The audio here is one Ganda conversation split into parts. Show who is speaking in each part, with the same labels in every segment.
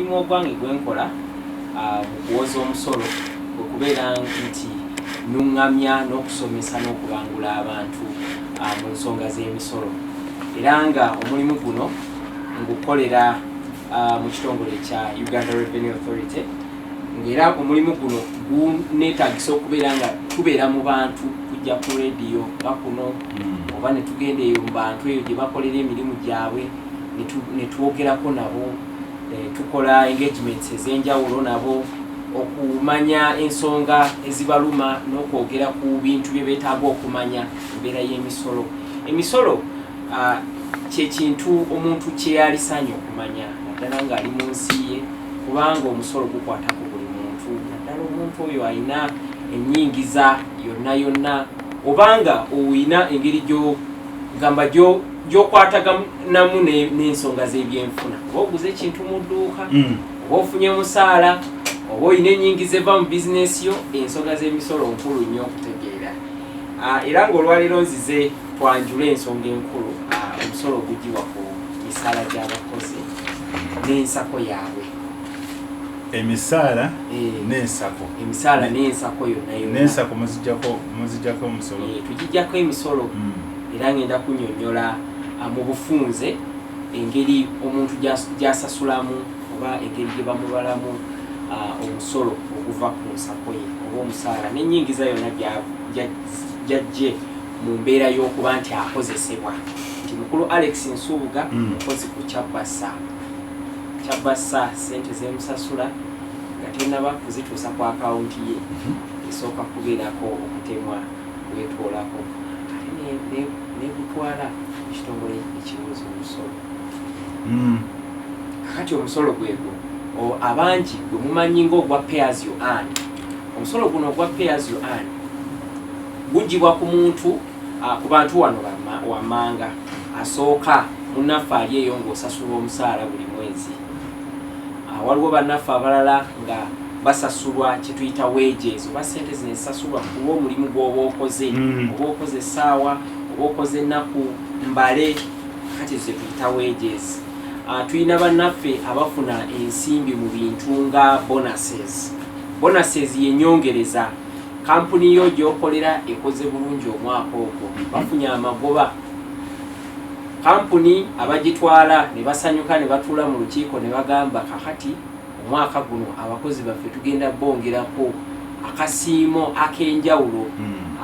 Speaker 1: Omulimu ogwange gwenkola mu kuwoza omusolo okubeera nti nuŋŋamya n'okusomesa n'okubangula abantu mu nsonga z'emisolo, era nga omulimu guno ngukolera mu kitongole kya Uganda Revenue Authority, ng'era omulimu guno guneetagisa okubeera nga tubeera mu bantu, kujja ku rediyo nga kuno oba ne tugenda eyo mu bantu eyo gye bakolera emirimu gyabwe ne twogerako nabo, tukola engagements ez'enjawulo nabo okumanya ensonga ezibaluma n'okwogera ku bintu bye beetaaga okumanya embeera y'emisolo. Emisolo kyekintu omuntu kyeyalisaanye okumanya, naddala ng'ali mu nsi ye, kubanga omusolo gukwata ku buli muntu, naddala omuntu oyo alina ennyingiza yonna yonna, obanga oyina engeri gyogamba gy'okwataganamu n'ensonga z'ebyenfuna, oba oguze ekintu mu dduuka, oba ofunye musaala, oba oyina ennyingiza eva mu bizinesi yo, ensonga z'emisolo nkulu nnyo okutegeera. Era ng'olwaleero nzize twanjule ensonga enkulu, omusolo ogugibwa ku misaala gy'abakozi n'ensako yaabwe.
Speaker 2: Emisaala n'ensako.
Speaker 1: Emisaala n'ensako yonna yonna.
Speaker 2: N'ensako muzijjako omusolo?
Speaker 1: Tugijjako emisolo. Era ngenda kunnyonnyola mu bufunze engeri omuntu gy'asasulamu oba engeri gye bamubalamu omusolo oguva ku nsako ye oba omusaala n'ennyingiza yonna gyajje mu mbeera y'okuba nti akozesebwa, nti mukulu Alex Nsubuga mukozi ku Kyabasa. Kyabasa sente zemusasula nga tenaba kuzituusa ku akawunti ye, esooka kubeerako okutemwa wetwolako ate negutwala ekitongole ekiwoza omusolo. Kakati omusolo gwegwo abangi gwe mumanyi ngaogwa pay as you earn. Omusolo guno ogwa pay as you earn gugibwa ku muntu, ku bantu wano wammanga. Asooka munnaffe ali eyo ng'osasulwa omusaala buli mwezi. Waliwo bannaffe abalala nga basasulwa kyetuyita wages, oba sente zino ezisasulwa kuba omulimu gw'oba okoze, oba okoze essaawa oba okoze ennaku mbale, kati ze tuyita wages. Tulina bannaffe abafuna ensimbi mu bintu nga bonuses. Bonuses yenyongereza kampuni yo gy'okolera ekoze bulungi omwaka ogwo, bafunye amagoba, kampuni abagitwala ne basanyuka ne batuula mu lukiiko ne bagamba, "Kakati omwaka guno abakozi baffe tugenda bongerako akasiimo ak'enjawulo."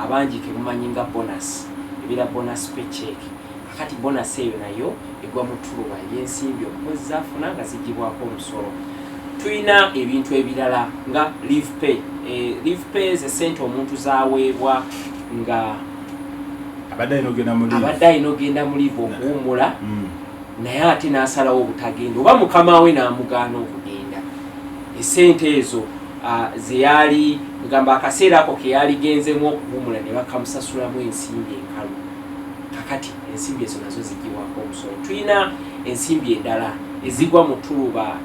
Speaker 1: Abangi kemumanyi nga bonus, ebeera bonus paycheck. Kakati bonus eyo nayo egwa mu ttuluba ery'ensimbi omukozi zafuna nga zigibwako omusolo. Tulina ebintu ebirala nga leave pay. Leave pay ze sente omuntu zaweebwa nga
Speaker 2: abadde alina ogenda mu leave.
Speaker 1: Abadde alina ogenda mu leave okuwummula, naye ate n'asalawo obutagenda oba mukama we n'amugaana okugenda. Esente ezo zeyali gamba akaseera ako keyali genzemu okuwummula ne bakamusasulamu ensimbi enkalu. Kakati ensimbi ezo nazo zigibwako omusolo. Tulina ensimbi endala ezigwa mu ttuluba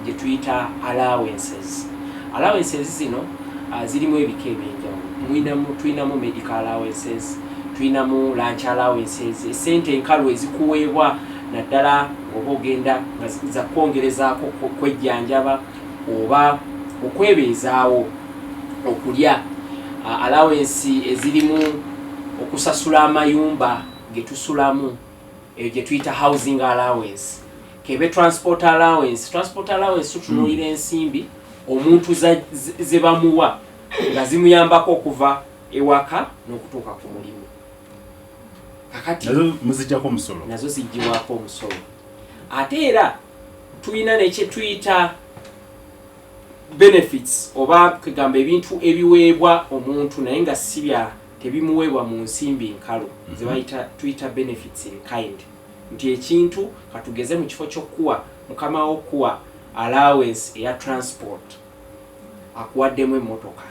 Speaker 1: gye tuyita allowances. Allowances zino zirimu ebika ebyenjawulo. Tulinamu medical allowances, tulinamu lunch allowances, esente enkalu ezikuweebwa naddala oba ogenda nga za kwongerezaako kwejjanjaba oba okwebeezaawo okulya, allowance ezirimu okusasula amayumba getusulamu, eyo gye tuyita housing allowance, kebe transport allowance. Transport allowance tutunuulira ensimbi omuntu ze bamuwa nga zimuyambako okuva ewaka n'okutuuka ku mulimu. Kakati
Speaker 2: nazo muzijjako omusolo?
Speaker 1: Nazo ziggyibwako omusolo. Ate era tulina nekye tuyita benefits, oba kegamba ebintu ebiweebwa omuntu naye nga si bya tebimuweebwa mu nsimbi nkalu, ze bayita tuyita benefits in kind, nti ekintu katugeze mu kifo ky'okuwa mukama wo okuwa allowance eya transport, akuwaddemu emmotoka.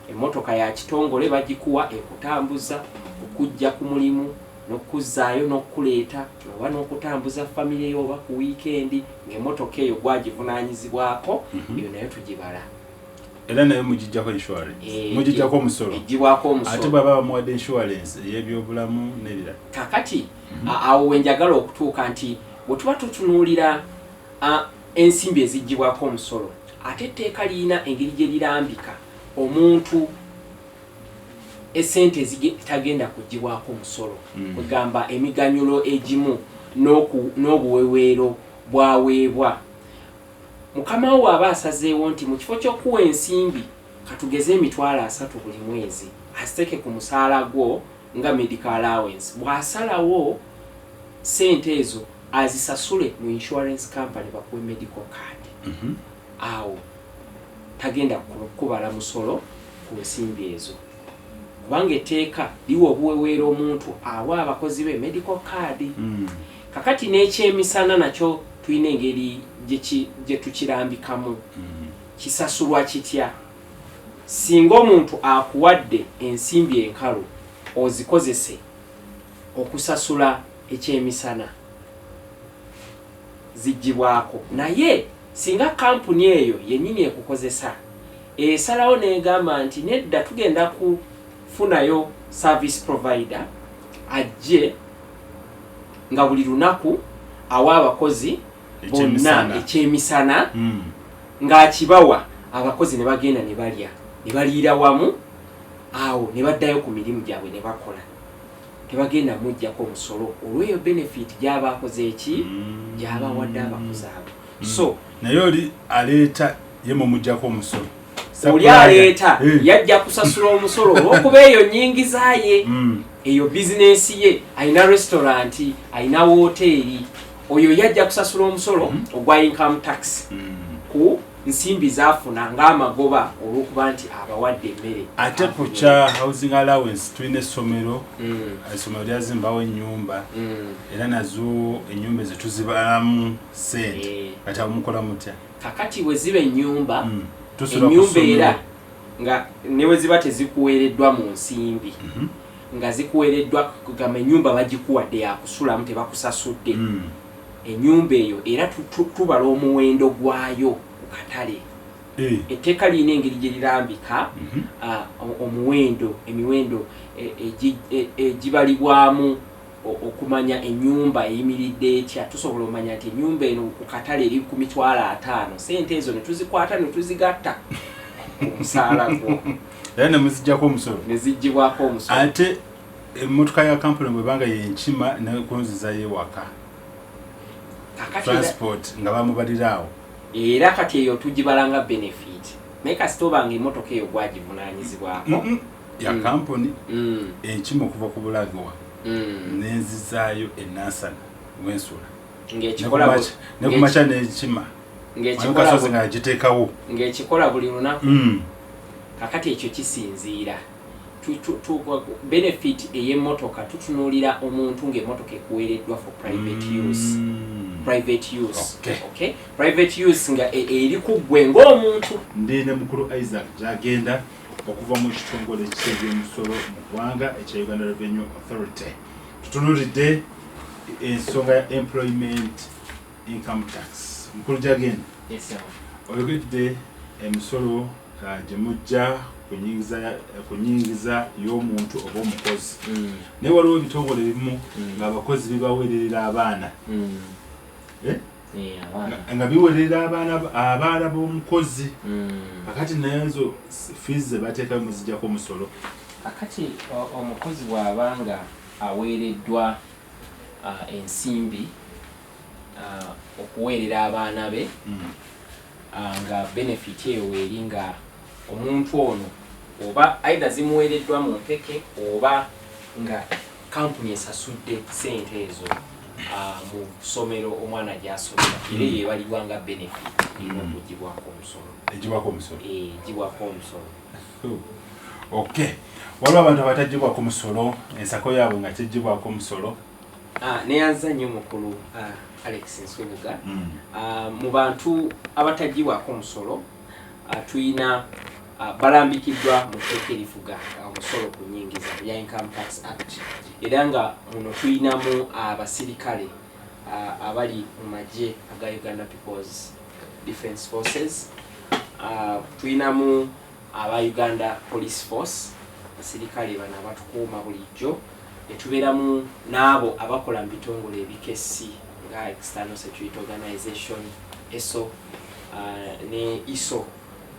Speaker 1: Emmotoka ya kitongole bagikuwa ekutambuza okujja ku mulimu n'okuzzaayo n'okukuleeta oba n'okutambuza famire yo oba ku wiikendi, ng'emmotoka eyo gwagivunaanyizibwako. Eyo nayo tugibala.
Speaker 2: Era nayo mugijjako insurance? Mugijjako omusolo?
Speaker 1: Eggyibwako
Speaker 2: Ate
Speaker 1: omusolo.
Speaker 2: Bwaba bamuwadde insurance ey'ebyobulamu n'ebirala?
Speaker 1: Kakati awo wenjagala okutuuka nti bwe tuba tutunuulira Ensimbi eziggyibwako omusolo, ate etteeka lirina engeri gye lirambika omuntu esente ezitagenda kuggyibwako omusolo, kwegamba emiganyulo egimu n'obuweweero bwaweebwa. Mukama wo bw'aba asazeewo nti mu kifo ky'okuwa ensimbi, katugeze 30,000 buli mwezi, aziteeke ku musaala gwo nga medical allowance, bw'asalawo sente ezo azisasule mu insurance company bakuwe medical card, awo tagenda kubala musolo ku nsimbi ezo, kubanga etteeka liwa obuweweera omuntu awa abakozi be medical card. Kakati n'ekyemisana nakyo tulina engeri gye tukirambikamu. Kisasulwa kitya? Singa omuntu akuwadde ensimbi enkalu ozikozese okusasula ekyemisana, ziggyibwako. Naye singa kampuni eyo yennyini ekukozesa esalawo n'egamba nti nedda, tugenda kufunayo service provider ajje nga buli lunaku awa abakozi bonna
Speaker 2: Ekyemisana.
Speaker 1: ekyemisana, ng'akibawa, abakozi ne bagenda ne balya ne baliira wamu awo ne baddayo ku mirimu gyabwe ne bakola, tebagenda muggyako omusolo olw'eyo benefit gy'aba akoze eki, gy'aba awadde abakozi abo. So
Speaker 2: Naye oli aleeta ye mumugjako omusolo?
Speaker 1: Oli aleeta yajja kusasula omusolo olw'okuba eyo nyingiza ye, eyo bizinensi ye, alina restaurant, alina woteeri, oyo yajja kusasula omusolo ogwa income tax ku nsimbi zafuna ng'amagoba olw'okuba nti abawadde emmere.
Speaker 2: Ate ku kya housing allowance, tulina essomero, essomero lyazimbawo ennyumba, era nazo ennyumba ezo tuzibalamu sente. Kati awo mukola mutya?
Speaker 1: Kakati bwe ziba ennyumba,
Speaker 2: Tusula ku
Speaker 1: ennyumba
Speaker 2: ssomero.
Speaker 1: Era nga ne bwe ziba tezikuweereddwa mu nsimbi, nga zikuweereddwa, kugamba ennyumba bagikuwadde yakusulamu, tebakusasudde, ennyumba eyo era tubala omuwendo gwayo ku katale. Etteeka lirina engeri gye lirambika omuwendo, emiwendo egibalibwamu okumanya ennyumba eyimiridde etya. Tusobola omanya nti ennyumba eno ku katale eri ku 50,000, sente ezo ne tuzikwata ne tuzigatta ku musaala gwo.
Speaker 2: Era ne muzijjako omusolo?
Speaker 1: Ne ziggyibwako omusolo.
Speaker 2: Ate emmotoka ya kampuni bwebanga yenkima nekunzizayo ewaka,
Speaker 1: Kakati era-
Speaker 2: transport nga bamubalira awo?
Speaker 1: Era kati eyo tugibala nga benefit, naye kasita obanga emmotoka eyo gwagivunaanyizibwako.
Speaker 2: Ya kampuni, enkima okuva ku Bulagewa nenzizaayo enansana wensula.
Speaker 1: Ng'ekikola
Speaker 2: Nekumakya nenkima
Speaker 1: ng'ekikola
Speaker 2: kasozi nga yagiteekawo.
Speaker 1: Ng'ekikola buli lunaku. Kakati ekyo kisinziira. Benefit ey'emmotoka, tutunuulira omuntu ng'emmotoka ekuweereddwa for private use. Private use. Okay? Private use nga eri ku ggwe ng'omuntu.
Speaker 2: Ndi ne mukulu Isaac Gyagenda okuva mu kitongole eky'ebyomusolo mu ggwanga ekya Uganda Revenue Authority. Tutunuulidde ensonga ya employment income tax. Mukulu Gyagenda, oyogedde emisolo gye mujja ku nyingiza y'omuntu oba omukozi, naye waliwo ebitongole ebimu ng'abakozi bibaweererera abaana. Eh? Nga biweerera abaana b'omukozi. Kakati naye ezo fees ze bateekayo muzijjako omusolo?
Speaker 1: Kakati omukozi bw'aba nga aweereddwa ensimbi okuweerera abaana be, nga benefit eyo weeri, nga omuntu ono oba either zimuweereddwa mu mpeke oba nga kampuni esasudde sente ezo mu ssomero omwana gy'asomera, era eyo ebalibwa nga benefit erina okugibwako omusolo.
Speaker 2: Egibwako omusolo?
Speaker 1: Egibwako omusolo.
Speaker 2: Okay, waliwo abantu abatagibwako musolo, ensako yaabwe nga tegibwako musolo.
Speaker 1: Neyanza nnyo mukulu Alex Nsubuga. Mu bantu abatagibwako musolo, tuyina balambikiddwa mu tteeka erifuga omusolo ku nyingiza ya Income Tax Act, era nga muno tuyinamu abasirikale abali mu magye aga Uganda People's Defence Forces, tuyinamu aba Uganda Police Force, abasirikale bano abatukuuma bulijjo, netubeeramu n'abo abakola mu bitongole ebikessi nga External Security Organization. SO ne ISO,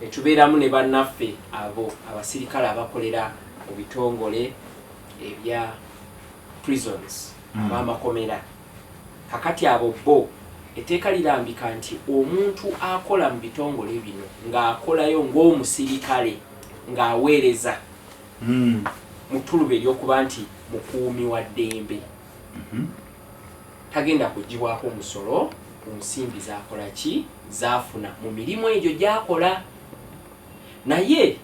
Speaker 1: netubeeramu ne bannaffe abo abasirikale abakolera mu bitongole ebya prisons, ab'amakomera. Kakati abo bo etteeka lirambika nti omuntu akola mu bitongole bino ng'akolayo ng'omusirikale, ng'aweereza mu ttuluba ery'okuba nti mukuumi wa ddembe, tagenda kugibwako omusolo ku nsimbi zakola ki, zafuna mu mirimu egyo gyakola. Naye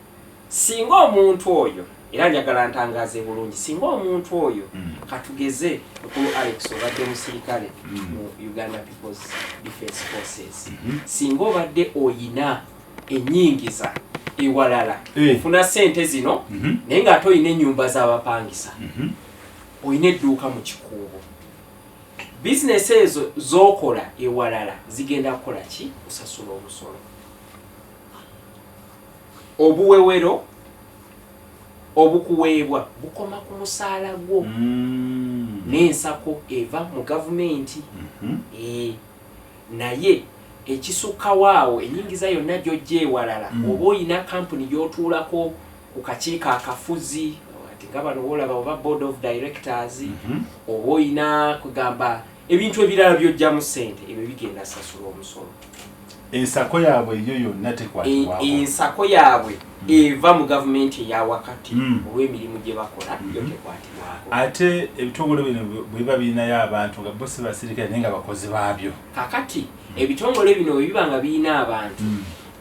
Speaker 1: singa omuntu oyo, era njagala ntangaze bulungi, singa omuntu oyo, katugeze mukulu Alex obadde musirikale mu Uganda People's Defence Forces, singa obadde oyina enyingiza ewalala, ofuna sente zino, naye ng'ate oyina ennyumba z'abapangisa, oyina edduuka mu Kikuubo, bizinesi ezo z'okola ewalala zigenda kukola ki? Kusasula omusolo. Obuwewero obukuweebwa bukoma ku musaala gwo n'ensako eva mu gavumenti. Naye ekisukkawo awo, enyingiza yonna gy'ojja ewalala, oba oyina kampuni gy'otuulako ku kakiiko akafuzi, ati nga bano woolaba oba board of directors, oba oyina kugamba ebintu ebirala by'ojjamu ssente, ebyo bigenda sasula omusolo.
Speaker 2: Ensako yaabwe eyo yonna tekwatibwako?
Speaker 1: Ensako yaabwe eva mu gavumenti eyawakati olw'emirimu gye bakola, yo tekwatibwako.
Speaker 2: Ate ebitongole bino bwe biba birinayo abantu nga bo si basirikale naye nga bakozi baabyo?
Speaker 1: Kakati ebitongole bino bwe biba nga birina abantu,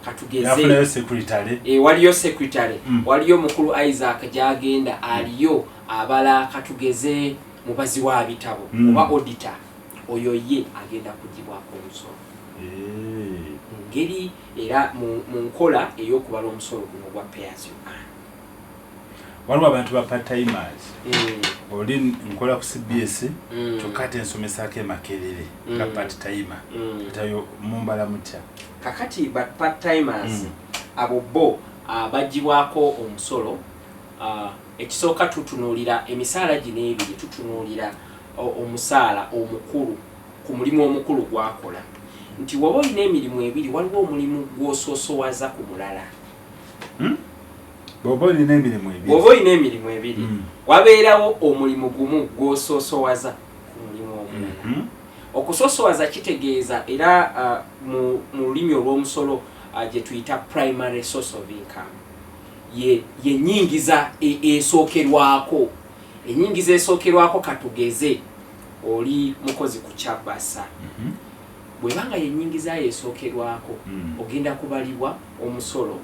Speaker 1: katugeze
Speaker 2: yafunayo secretary.
Speaker 1: Waliyo secretary, waliyo mukulu Isaac gyagenda aliyo abala, katugeze mubazi wa bitabo oba auditor, oyo ye agenda kugibwako omusolo mu ngeri era mu nkola ey'okubala omusolo guno ogwa pay as you earn.
Speaker 2: Waliwo abantu ba part-timers. Oli nkola ku CBS, kyokka ate nsomesaako e Makerere nga part timer. Tayo mumbala mutya?
Speaker 1: Kakati ba part timers abo bo bagibwako omusolo. Ekisooka tutunuulira emisaala gino ebiri, tutunuulira omusaala omukulu ku mulimu omukulu gwakola, nti woba olina emirimu ebiri, waliwo omulimu gw'osoosowaza ku mulala.
Speaker 2: Bw'oba olina emirimu ebiri?
Speaker 1: Bw'oba olina emirimu ebiri, wabeerawo omulimu gumu gw'osoosowaza ku mulimu omulala. Okusosowaza kitegeeza era mu lulimi olw'omusolo gye tuyita primary source of income, ye yenyingiza esookerwako, enyingiza esookerwako. Katugeze oli mukozi ku kyabasa, bwebanga yenyingizayo esookerwako, ogenda kubalibwa omusolo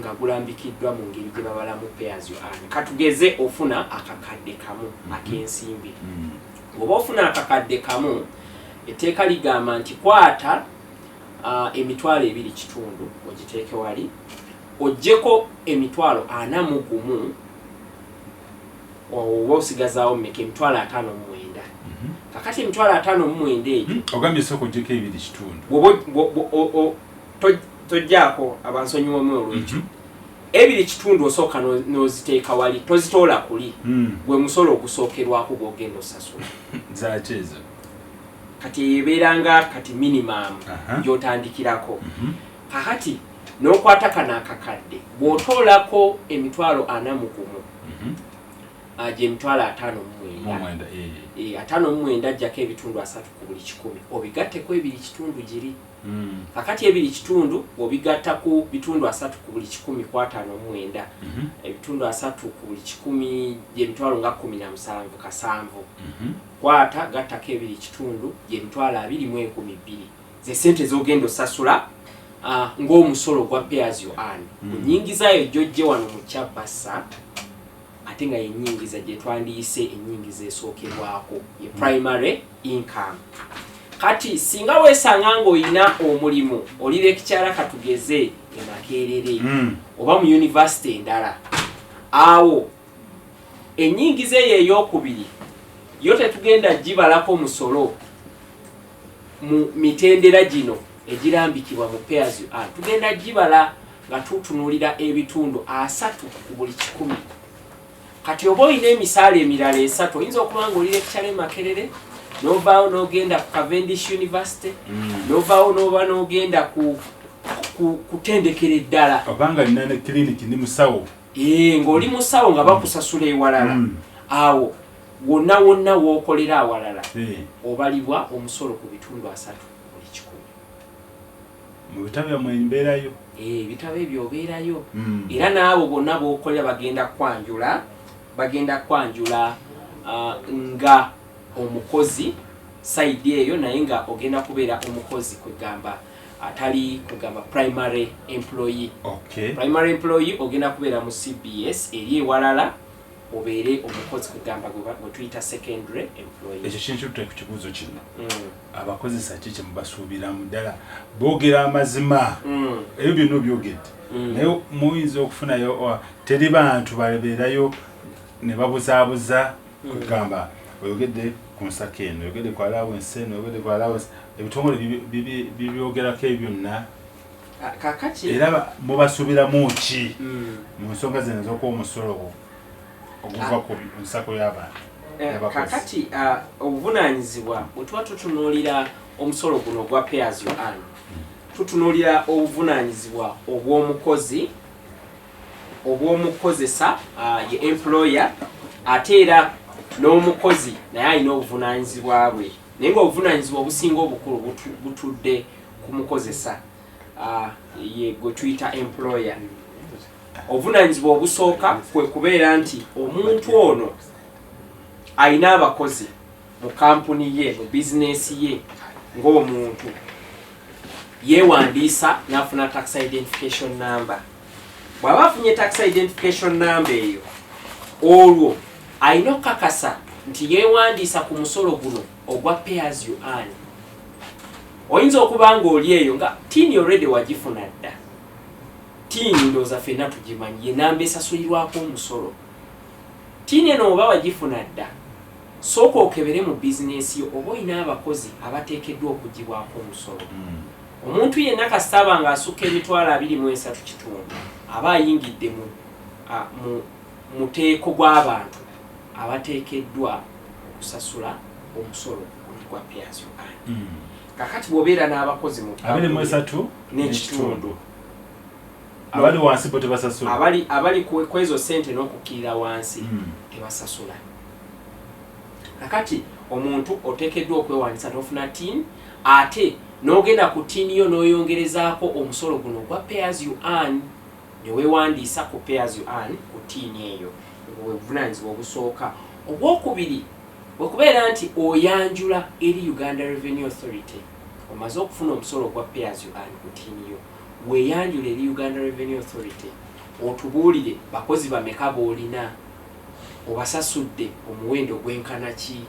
Speaker 1: nga gulambikiddwa mu ngeri gye babalamu pay as you earn. Katugeze ofuna 1,000 ak'ensimbi. Bw'oba ofuna 1,000, etteeka ligamba nti kwata 2,500 ogiteeke wali, oggyeko 41,000, oba osigazaawo mmeka? 59,000. Kakati 59,000 egyo,
Speaker 2: Ogambye sooka oggyeko 2.5.
Speaker 1: Bw'oba tojjaako abansonyiwamu olwekyo, 2.5 osooka n'oziteeka wali, tozitoola kuli, gwe musolo ogusookerwako gw'ogenda osasula.
Speaker 2: Zaki ezo?
Speaker 1: Kati ebeera nga kati minimum gy'otandikirako. Kakati n'okwata kano akakadde, bw'otoolako 41,000, gye 59,000.
Speaker 2: Mu mwenda, eh.
Speaker 1: 59 ajjako 30% ku buli 100, obigatteko 2.5 giri. Kakati 2.5 bw'obigatta ku 30% ku buli 100 ku 59, 30% ku buli 100 gyemitwalo nga 17 kasanvu. Kwata gattako 2.5, gyemitwalo 22,200, ze sente z'ogenda osasula ng'omusolo gwa pay as you earn ku nnyingizayo gyojje wano mu kyabasa, ate nga yenyingiza gye twandiyise ennyingiza esookerwako, ye primary income. Kati singa weesanga ng'olina omulimu, oli lecturer katugeze e Makerere oba mu university endala, awo ennyingiza eyo eyokubiri yo tetugenda gibalako musolo mu mitendera gino egirambikibwa mu pay as you earn. Tugenda gibala nga tutunuulira 30% ku buli 100. Kati oba olina emisaala emirala esatu, oyinza okuba nga oli lecturer e Makerere, Novaawo n'ogenda ku Cavendish University, novaawo noba n'ogenda ku kutendekera eddala.
Speaker 2: Obanga nina ne clinic, ndi musawo.
Speaker 1: Ng'oli musawo nga bakusasula ewalala, awo wonna wonna w'okolera awalala obalibwa omusolo ku bitundu 30 buli 100.
Speaker 2: Mu bitabo byammwe mbeerayo?
Speaker 1: Ebitabo ebyo obeerayo. Era n'abo bonna b'okolera bagenda kwanjula nga omukozi side eyo, naye nga ogenda kubeera omukozi kwegamba atali kwegamba primary employee. Primary employee ogenda kubeera mu CBS, eri ewalala obeere omukozi kwegamba gwe tuyita secondary employee.
Speaker 2: Ekyo kintu ku kibuuzo kino. Abakozesa ki kyemubasuubiramu ddala? Boogera amazima? Ebyo byonna obyogedde, naye muyinza okufunayo teri bantu babeerayo ne babuzaabuza? Kugamba oyogedde ku nsako eno, oyogedde ku allowance eno, oyogedde ku allowance, ebitongole bibyogerako ebyo byonna.
Speaker 1: Kakati
Speaker 2: era mubasuubiramu ki mu nsonga zino ez'okuwa omusolo oguva ku nsako y'abantu?
Speaker 1: Kakati obuvunaanyizibwa bwe tuba tutunuulira omusolo guno ogwa pay as you earn, tutunuulira obuvunaanyizibwa obw'omukozi, obw'omukozesa, ye employer, ate era n'omukozi naye alina obuvunaanyizibwa bwe, naye nga obuvunaanyizibwa obusinga obukulu butudde ku mukozesa, ye gwe tuyita employer. Obuvunaanyizibwa obusooka kwe kubeera nti omuntu ono alina abakozi mu kampuni ye, mu bizinesi ye, ng'omuntu yeewandiisa n'afuna tax identification number. Bw'aba afunye tax identification number eyo, olwo alina okukakasa nti yeewandiisa ku musolo guno ogwa pay as you earn. Oyinza okuba nga oli eyo nga TIN already wagifuna dda. TIN ndowooza ffenna tugimanyi, yenamba esasulirwako omusolo. TIN eno oba wagifuna dda, sooka okebere mu bizinesi yo oba olina abakozi abateekeddwa okugibwako omusolo. Omuntu yenna kasita aba nga asukka 23.5 million aba ayingidde mu muteeko gw'abantu abateekeddwa okusasula omusolo gwa pay as you earn. Kakati bw'obeera n'abakozi mu
Speaker 2: 23
Speaker 1: n'ekitundu.
Speaker 2: Abali wansi bo tebasasula?
Speaker 1: Abali kwezo sente n'okukkirira wansi tebasasula. Kakati omuntu oteekeddwa okwewandiisa n'ofuna TIN, ate n'ogenda ku TIN yo n'oyongerezaako omusolo guno ogwa pay as you earn, ne weewandiisa ku pay as you earn ku TIN eyo. Obwo bwe buvunaanyizibwa obusooka. Obwokubiri bwe kubeera nti oyanjula eri Uganda Revenue Authority. Omaze okufuna omusolo ogwa pay as you earn ku TIN yo, weeyanjula eri Uganda Revenue Authority, otubuulire bakozi bameka b'olina, obasasudde omuwendo gwenkana ki.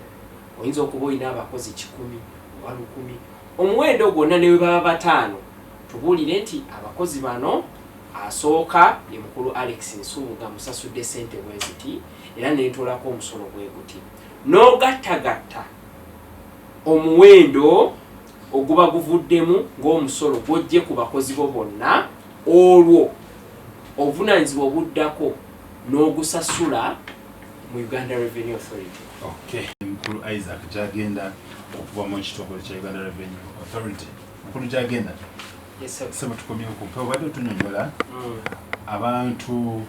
Speaker 1: Oyinza okuba olina abakozi 100 oba 1000, omuwendo gwonna ne bwe baba bataano, tubuulire nti abakozi bano, asooka ye mukulu Alex Nsubuga, musasudde sente bwe ziti era nentolako omusolo bwe guti, n'ogattagatta omuwendo oguba guvuddemu ng'omusolo gw'ojje ku bakozi bo bonna. Olwo obuvunaanyizibwa obuddako n'ogusasula mu Uganda Revenue Authority.
Speaker 2: Okay, mukulu Isaac Gyagenda okuva mu kitongole kya Uganda Revenue Authority. Mukulu Gyagenda.
Speaker 1: Yes, sir.
Speaker 2: Sebo, tukomyewo ku mpewo, obadde otunyonyola abantu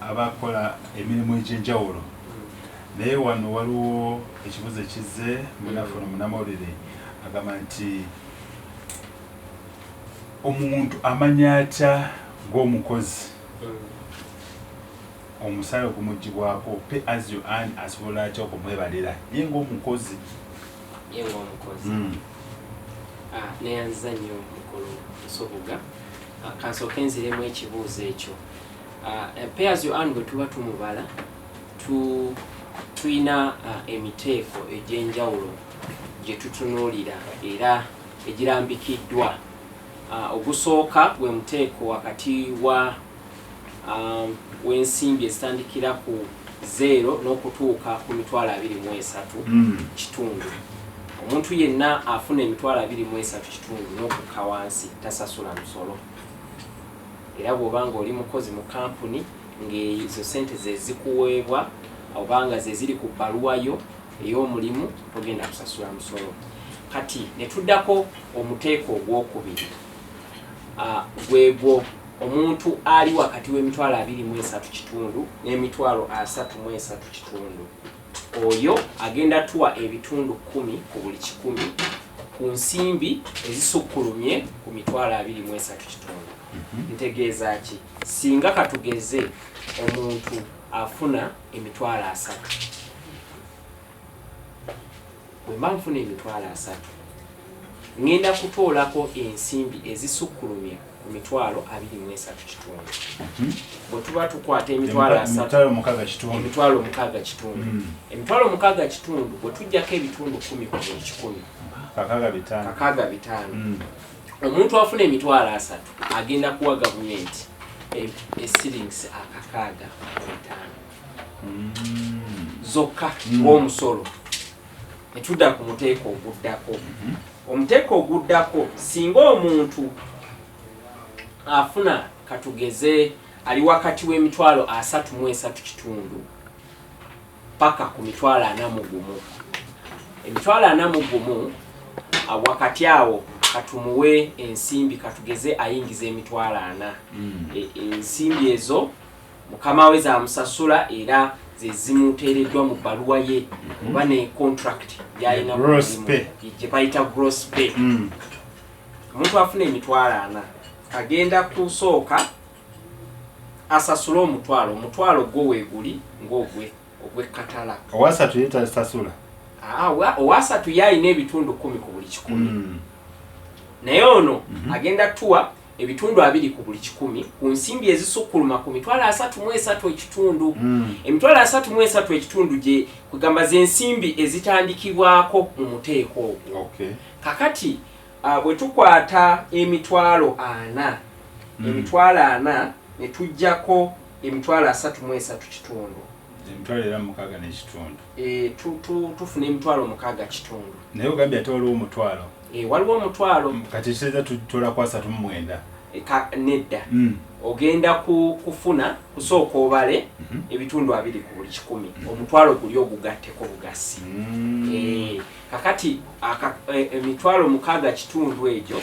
Speaker 2: abakola emirimu egy'enjawulo, naye wano waliwo ekibuzo ekizze munafu ono munamawulire agamba nti omuntu amanya atya ng'omukozi omusale ogumugibwako pay as you earn asobola atya okumwebalira ye ng'omukozi?
Speaker 1: Ye ng'omukozi. Ah, neyanziza nnyo mukulu Nsubuga. Ah, kansooke nziremu ekibuuzo ekyo. Ah, pay as you earn bwe tuba tumubala, tuyina emiteeko egy'enjawulo gye tutunuulira era egirambikiddwa. Ogusooka gwe muteeko wakati wa w'ensimbi ezitandikira ku 0 n'okutuuka ku 23.5 million. Omuntu yenna afuna 23.5 million n'okukka wansi tasasula musolo. Era bw'oba nga oli mukozi mu kampuni ng'ezo sente ze zikuweebwa oba nga ze ziri ku bbaluwa yo, Ey'omulimu togenda kusasula musolo. Kati ne tuddako omuteeko ogwokubiri, gwegwo omuntu ali wakati w'emitwalo 23 kitundu n'emitwalo 33 kitundu. Oyo agenda tuwa ebitundu 10 ku buli 100 ku nsimbi ezisukkulumye ku mitwalo 23 kitundu. Ntegeeza ki? Singa katugeze omuntu afuna emitwalo 30, bwe mba nfuna emitwalo 30, ŋŋenda kutoolako ensimbi ezisukkulumye ku mitwalo 23 kitundu. Bwe tuba tukwata emitwalo 30,
Speaker 2: Emitwalo 6 kitundu.
Speaker 1: Emitwalo 6 kitundu. Emitwalo 6 kitundu, bwe tujjako ebitundu 10 ku buli 100,
Speaker 2: 6 5.
Speaker 1: 6 5. Omuntu afuna emitwalo 30 agenda kuwa gavumenti esiringisi 65 zokka ng'omusolo. Ne tudda ku muteeko oguddako. Omuteeko oguddako, singa omuntu afuna, katugeze, ali wakati w'emitwalo 33 kitundu paka ku mitwalo 41, emitwalo 41, wakati awo katumuwe ensimbi, katugeze ayingiza emitwalo 40. Ensimbi ezo mukama we zamusasula era ze zimuteereddwa mu bbaluwa ye oba ne contract gyalina ku
Speaker 2: Gross
Speaker 1: mulimu,
Speaker 2: pay.
Speaker 1: gye bayita gross pay. Omuntu afuna emitwalo 40 agenda kusooka asasule omutwalo. Omutwalo gwo weeguli ng'ogwe ogw'ekkatala.
Speaker 2: Owasatu ye tasasula?
Speaker 1: Owasatu ye alina ebitundu 10 ku buli 100. Naye ono agenda tuwa ebitundu 20 ku buli 100 ku nsimbi ezisukkuluma ku mitwalo 33 ekitundu. Emitwalo 33 ekitundu gye kugamba ze nsimbi ezitandikibwako mu muteeko ogwo. Kakati bwe tukwata emitwalo 40, emitwalo 40 ne tuggyako emitwalo 33 kitundu,
Speaker 2: Emitwalo era 6 n'ekitundu.
Speaker 1: E, tufuna emitwalo 6 kitundu.
Speaker 2: Naye ogambye ate waliwo omutwalo.
Speaker 1: E, waliwo omutwalo.
Speaker 2: Kati kitegeeza tutola ku 39?
Speaker 1: E, nedda. Ogenda kufuna kusooka obale ebitundu 20 ku buli 100, omutwalo guli ogugatteko bugasi. E, kakati emitwalo 6 kitundu egyo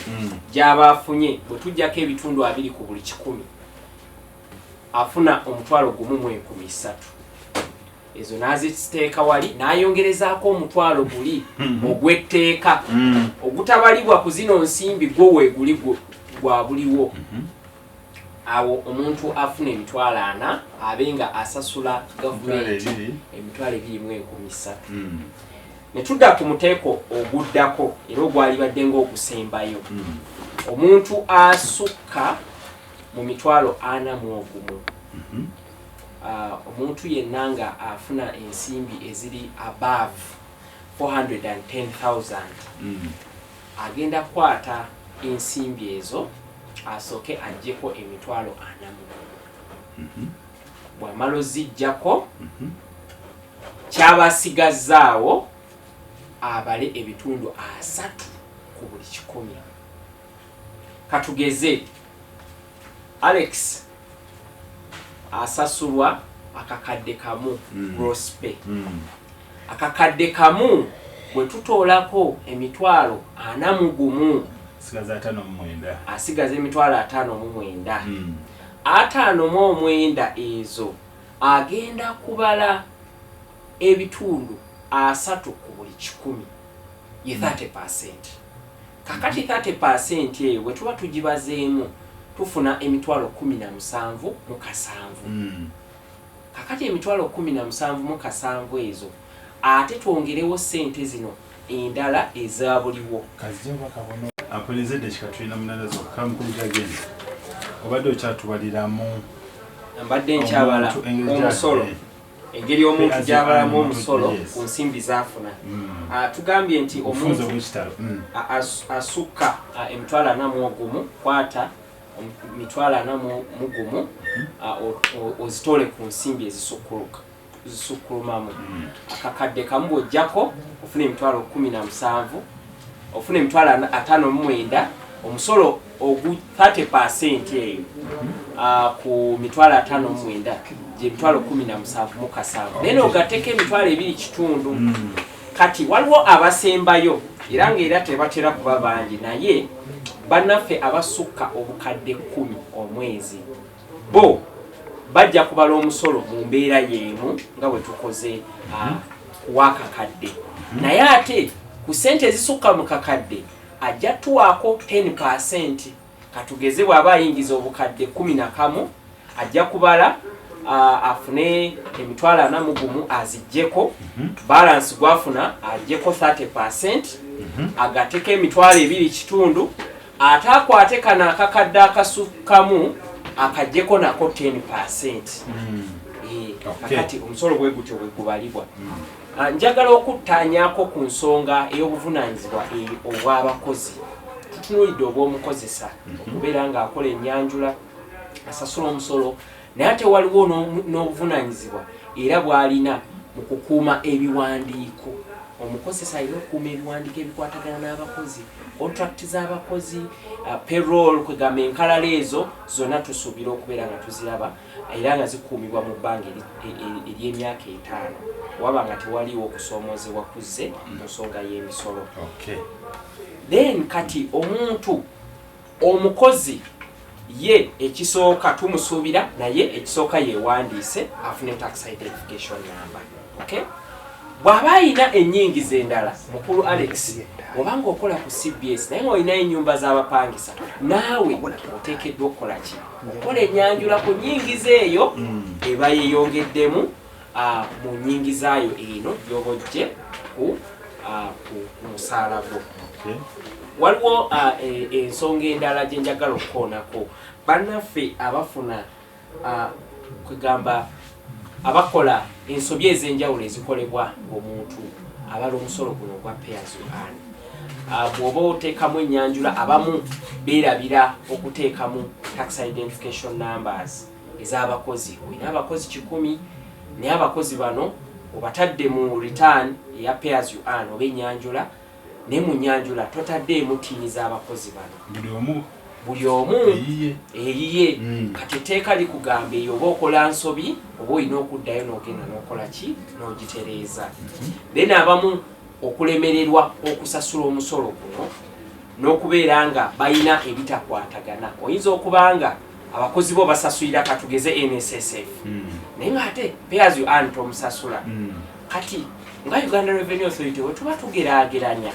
Speaker 1: gy'aba afunye, bwe tujjako ebitundu 20 ku buli 100, afuna 1,003. Ezo n'aziteeka wali, n'ayongerezaako omutwalo guli ogw'etteeka ogutabalibwa ku zino nsimbi, gwo weeguli gwa buliwo. Awo omuntu afuna emitwalo 40 abe nga asasula
Speaker 2: Emitwalo
Speaker 1: gavumenti
Speaker 2: 2.
Speaker 1: Emitwalo 2 mu 300. Ne tudda ku muteeko oguddako era ogwalibadde ng'ogusembayo. Omuntu asukka mu mitwalo 41, omuntu yenna nga afuna ensimbi eziri above 410,000, agenda kukwata ensimbi ezo asooke aggyeko emitwalo 41. Bw'amala oziggyako, kyaba asigazzaawo abale ebitundu 30 ku buli 100. Katugeze Alex asasulwa 1,000 gross pay. 1,000 bwe tutoolako emitwalo 41,
Speaker 2: Sigaza 59.
Speaker 1: Asigaza emitwalo 59. 59 ezo agenda kubala ebitundu 30 ku buli 100, ye 30. Kakati 30 eyo bwe tuba tugibazeemu, tufuna emitwalo 17 mu 7. Kakati emitwalo 17 mu 7 ezo ate twongerewo sente zino endala eza buliwo.
Speaker 2: Kazije oba kabono amponiza eddakiika tulina 8 zokka. Mukulu Gyagenda, obadde okyatubaliramu.
Speaker 1: Mbadde nkyabala
Speaker 2: Omuntu engeri
Speaker 1: omusolo, engeri omuntu
Speaker 2: As
Speaker 1: gy'abalamu
Speaker 2: omuntu,
Speaker 1: omusolo ku nsimbi z'afuna. Tugambye nti
Speaker 2: Obufunze
Speaker 1: omuntu
Speaker 2: obw'ekitalo.
Speaker 1: Asukka emitwalo 41, kwata mitwalo 41, ozitoole ku nsimbi ezisukkuluka zisukkulumamu. 1,000 bw'ojjako ofuna emitwalo 17, ofuna emitwalo 59. Omusolo ogu 30% eyo ku 59,000 gye 17,700, naye nogatteko 2,500. Kati waliwo abasembayo, era ngaera tebatera kuba bangi, naye bannaffe abasukka 10,000 omwezi, bo bajja kubala omusolo mu mbeera y'emu nga bwe tukoze kuwakakadde, naye ate ku sente ezisukka mu kakadde ajja tuwaako 10%. Katugeze bw'aba ayingiza 11,000, ajja kubala afune 41,000, aziggyeko balance gwafuna, aggyeko 30%, agateko 2,500, ate akwate kano akakadde akasukkamu akaggyeko nako 10%. Kakati omusolo bwe gutyo bwe gubalibwa. Njagala okuttaanyako ku nsonga ey'obuvunaanyizibwa obw'abakozi. Tutunuulidde obw'omukozesa okubeera ng'akola ennyanjula, asasula omusolo, naye ate waliwo n'obuvunaanyizibwa era bw'alina mu kukuuma ebiwandiiko. Omukozesa alina okukuuma ebiwandiiko ebikwatagana n'abakozi, contract z'abakozi, payroll, kwegamba enkalala ezo zonna tusuubira okubeera nga tuziraba era nga zikuumibwa mu bbanga ery'emyaka 5, waba nga tewaliwo okusoomoozebwa kuzze mu nsonga y'emisolo. Then kati omuntu omukozi ye ekisooka tumusuubira naye ekisooka yeewandiise afune tax identification number. Okay, bw'aba ayina ennyingiza endala, mukulu Alex, obanga okola ku CBS naye ng'olinayo ennyumba z'abapangisa, naawe oteekeddwa okukola ki? Okukola ennyanjula ku nnyingiza eyo eba yeeyongeddemu mu nnyingizaayo eno gy'oba ojje ku musaala gwo. Waliwo ensonga endala gye njagala okukoonako. Bannaffe abafuna, kwegamba abakola ensobi ez'enjawulo ezikolebwa ng'omuntu abala omusolo guno ogwa pay as you earn, bw'oba oteekamu ennyanjula, abamu beerabira okuteekamu tax identification numbers ez'abakozi. Olina abakozi 100, naye abakozi bano obatadde mu return eya pay as you earn oba ennyanjula, naye mu nnyanjula totaddeemu TIN z'abakozi bano.
Speaker 2: Buli omu
Speaker 1: Buli omu
Speaker 2: eyiye.
Speaker 1: Eyiye. Kati etteeka likugamba eyo oba okola nsobi, oba olina okuddayo n'ogenda n'okola ki? N'ogitereeza. Then abamu okulemererwa okusasula omusolo guno n'okubeera nga balina ebitakwatagana. Oyinza okuba nga abakozi bo basasulira, katugeze, NSSF, naye ng'ate pay as you earn tomusasula. Kati nga Uganda Revenue Authority, we tuba tugeraageranya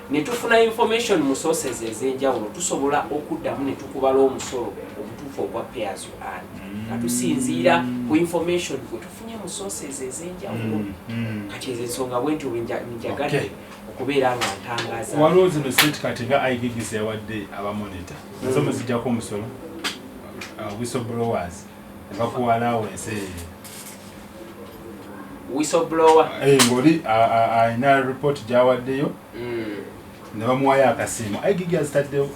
Speaker 1: ne tufuna information mu sources ez'enjawulo, tusobola okuddamu ne tukubala omusolo omutuufu ogwa pay as you earn nga tusinziira ku information gwe tufunye mu sources ez'enjawulo. Kati ezo ensonga bwentyo bwe njagadde okubeera nga ntangaza.
Speaker 2: Waliwo zino certificate nga IGGC yawadde abamonita, nazo muzijjako omusolo, whistleblowers ne bakuwa allowance eyo?
Speaker 1: Whistleblower?
Speaker 2: Ng'oli alina report gy'awaddeyo ne bamuwayo akasiimo. IGG azitaddewo.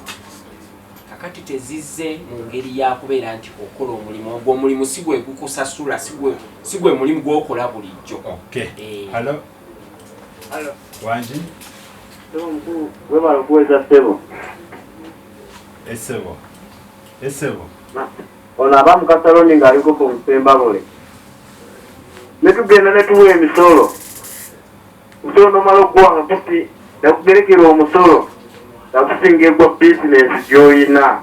Speaker 1: Kakati tezizze mu ngeri ya kubeera nti okola omulimu ogwo. Omulimu si gwe gukusasula, si gwe mulimu gwokola bulijjo.
Speaker 2: Hello.
Speaker 3: Hello.
Speaker 2: Wangi?
Speaker 3: Ssebo mukulu, webala okuweeza ssebo.
Speaker 2: Esebo, esebo.
Speaker 3: Ono aba mu kasaloni ng'aliko ku Nsembabule. Ne tugenda ne tuwa emisolo. Omusolo n'omala okuwa nga kati nakugerekera omusolo nakusinga egwa bizinensi gy'oyina.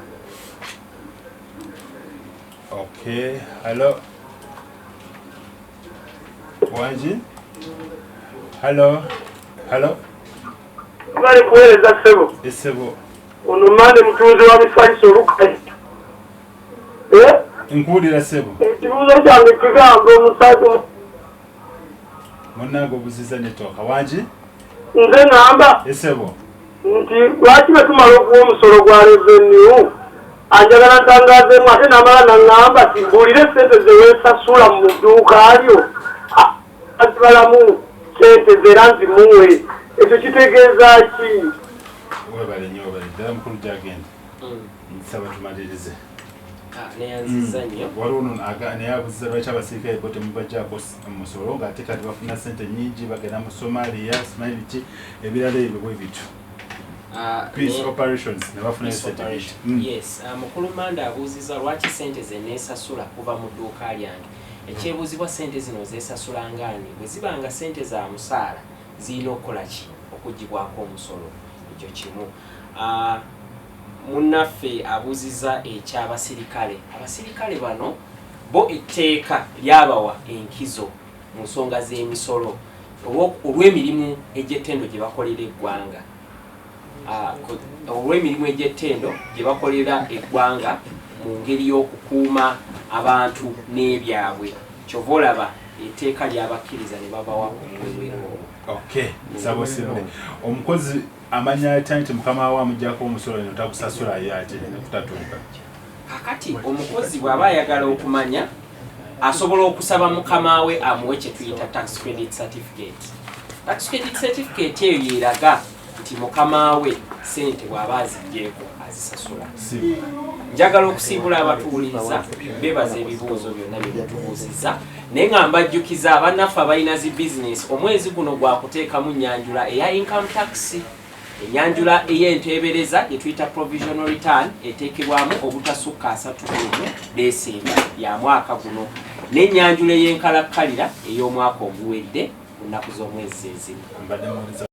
Speaker 2: Okay, hello. Wangi? Hello, hello.
Speaker 4: Bali kuweereza ssebo.
Speaker 2: Esebo.
Speaker 4: Ono mande mutuuze wa Mifaliso Olukayi.
Speaker 2: Nkuwulira ssebo.
Speaker 4: Ekibuuzo kyange kigamba omusajja
Speaker 2: Munnange, obuziza network. Wangi?
Speaker 4: Nze ngamba
Speaker 2: Esebo.
Speaker 4: nti lwaki bwe tumala okuwa omusolo gwa revenue, anjagala ntangazeemu, ate namala naŋŋamba ti mbuulire sente ze weesasula mu dduuka lyo, azibalamu sente ze era nzimuwe. Ekyo kitegeeza ki?
Speaker 2: Webale nnyo, webale ddala mukulu gyagenda. Nsaba tumalirize.
Speaker 1: Neyanziza nnyo.
Speaker 2: Waliwo ono naye abuziza lwaki abasirikale bo temubajjaako musolo ng'ate kati bafuna sente nyingi, bagenda mu Somalia, simanyi biki ebirala ebyo bwe bityo. Peace operations ne bafunayo sente.
Speaker 1: Yes, mukulu Manda abuuziza lwaki sente ze neesasula kuva mu dduuka lyange. Ekyebuuzibwa, sente zino zeesasula ngaani? Bwe ziba nga sente za musaala, zirina okukola ki? Okugibwako omusolo. Ekyo kimu. Munnaffe abuuziza ekyabasirikale. Abasirikale bano bo etteeka lyabawa enkizo mu nsonga z'emisolo olw'emirimu egy'ettendo gye bakolera eggwanga, olw'emirimu egy'ettendo gye bakolera eggwanga mu ngeri y'okukuuma abantu n'ebyabwe. Kyova olaba etteeka lyabakkiriza ne babawa obuweweero obwo.
Speaker 2: Okay, nsaba osimbe. Omukozi amanya atya nti mukama we amuggyako omusolo eno tagusasula ye ate nekutatuuka?
Speaker 1: Kakati omukozi bw'aba ayagala okumanya, asobola okusaba mukama we amuwe kye tuyita tax credit certificate. Tax credit certificate eyo yeraga nti mukama we sente bw'aba aziggyeko azisasula. Njagala okusiibula abatuwuliriza, bebaza ebibuuzo byonna bye mutubuuzizza, naye nga mbajjukiza abannaffe abalina zi bizinesi, omwezi guno gwakuteekamu nyanjula eya income tax. Enyanjula ey'enteebereza gye tuyita provisional return eteekebwamu obutasukka 31 Desemba ya mwaka guno, n'ennyanjula ey'enkalakkalira ey'omwaka oguwedde mu nnaku z'omwezi ezimu.
Speaker 2: Mbadde muwuliza.